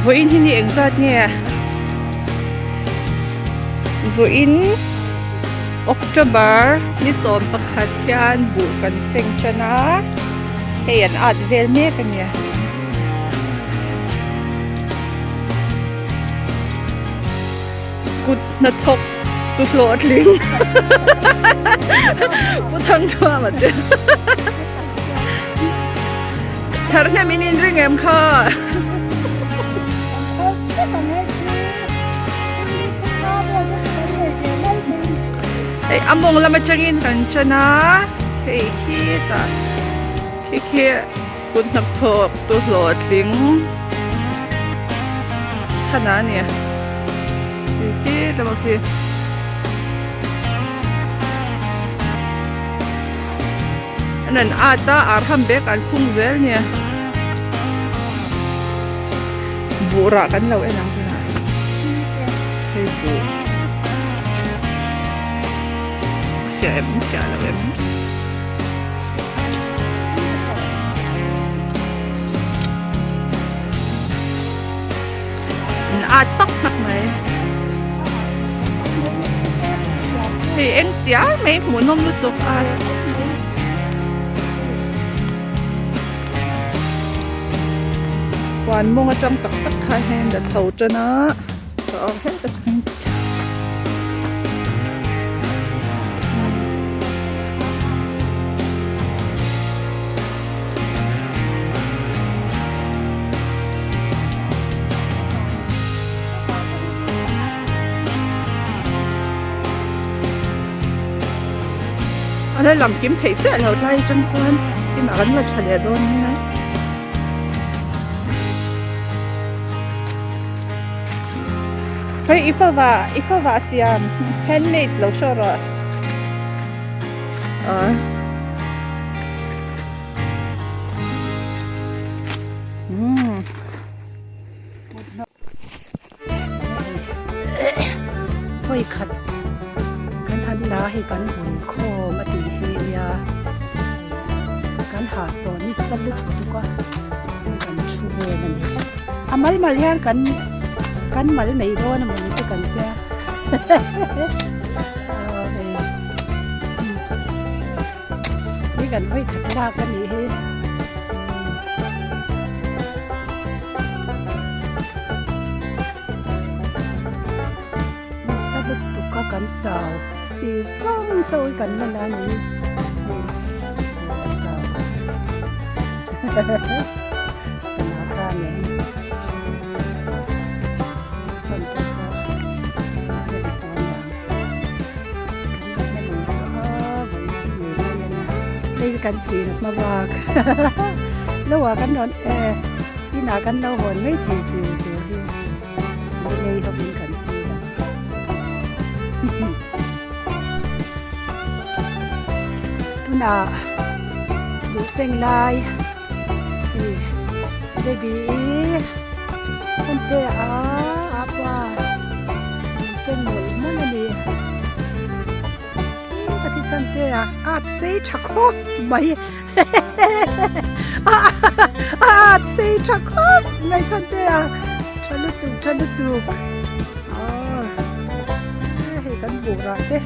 Vawiin hi ni engzat nge? Vawiin October ni 11 hian buh kan seng tan a, hei an at vel mek a nia. Kut hnathawk tu hlawhtling Pu Thangthuama te Thar hnem in inring em kha? Hei a mawng lam atangin kan tan a, hei khitah khi khi kut hnathawk tu hlawhtling chhan a ni. Hei khi lamah khi. An rawn at a ar ham bek an khung zel nia buh rah kan lo en ang tunah hei buh fiah em fiah lo em an at pak hmak mai hei eng tial mai hmuhnawm lutuk a huan mawng atang tak tak khan hei an la chho tan a A la lang kim theih chiah lo tlai atang chuan inah kan la tha leh dawn nia. Hei i fava i fava siam handmade lo show rawh ah. Umm. Vawi khat kan han la hei kan bun khawm a tih hi nia kan hah tawh ni sa lutuk a kan thu vel a ni a mal mal hian kan kan mal mai dawn a mawni te kan tia aw hei tui kan vawi khat lak a nih hi. Nasa lutuk a kan chau ti zawng chauh hi kan la la a ni hei chau ka kha nen chhan te pawh a hnem tawh a niang kan la hnem ang chu a vawi chu ngei mai a nia hei kan chin hma bak lo ah kan rawn e inah kan lo hawn mai thei chin tur hi. Milei hovin kan chil a. Tunah duhseng lai hei baby i chhante a apa duhseng mawlh mawlh a ni. Taki chhante a at sei tha khawp mai a at sei tha khawp mai chhante a. Tha lutuk tha lutuk aw hei kan buh rah te.